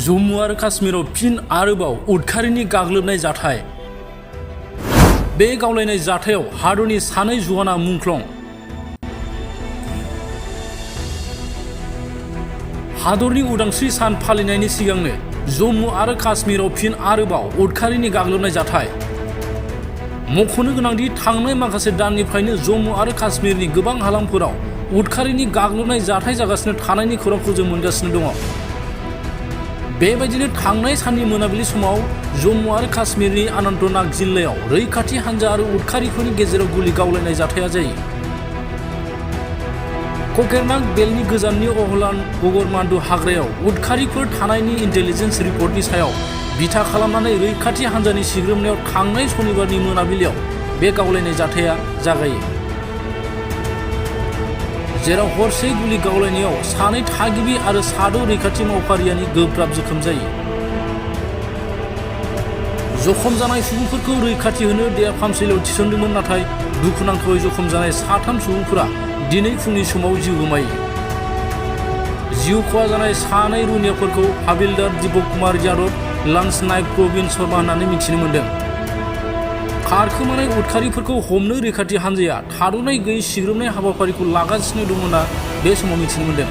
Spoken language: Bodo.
जम्मु आरो काश्मीराव फिन आरोबाव उदखारिनि गाग्लोबनाय जाथाय। बे गावलायनाय जाथायाव हादरनि सानै जुवाना मुंख्लं। हादरनि उदांस्रि सान फालिनायनि सिगांनो जम्मु आरो काश्मीराव फिन आरोबाव उदखारिनि गाग्लोबनाय जाथाय। मख'नो गोनांदि थांनाय माखासे दाननिफ्रायनो जम्मु आरो काश्मीरनि गोबां हालामफोराव उदखारिनि गाग्लोबनाय जाथाय जागासिनो थानायनि खौरांखौ जों मोनगासिनो दङ। बेबायदिनो थांनाय साननि मोनाबिलि समाव जम्मु आरो काश्मीरनि अनन्तनाग जिल्लायाव रैखाथि हान्जा आरो उदखारिफोरनि गेजेराव गुलि गावलायनाय जाथाया जायो। ककेरनाग बेल्टनि गोजाननि अहलान गगरमान्दु हाग्रायाव उदखारिफोर थानायनि इन्टेलिजेन्स रिपर्टनि सायाव बिथा खालामनानै रैखाथि हान्जानि सिग्रोमनायाव थांनाय सनिबारनि मोनाबिलियाव बे गावलायनाय जाथाया जागायो, जेराव हरसे गुलि गावलायनायाव सानै थागिबि आरो साद' रैखाथि मावफारियानि गोब्राब जोखोम जायो। जखम जानाय सुबुंफोरखौ रैखाथि होनो देहा फाहामसालियाव थिसनदोंमोन, नाथाय दुखुनांथावै जखम जानाय साथाम सुबुंफोरा दिनै फुंनि समाव जिउ गोमायो। जिउ खहा जानाय सानै रुनियाफोरखौ हाबिलदार दीपक कुमार यादव, लान्स नायक प्रवीण शर्मा होननानै मिथिनो मोन्दों। खारखोमानाय उदखारिफोरखौ हमनो रैखाथि हान्जाया थाद'नाय गैयै सिग्रोमनाय हाबाफारिखौ लागासिनो दं होनना बे समाव मिथिनो मोन्दों।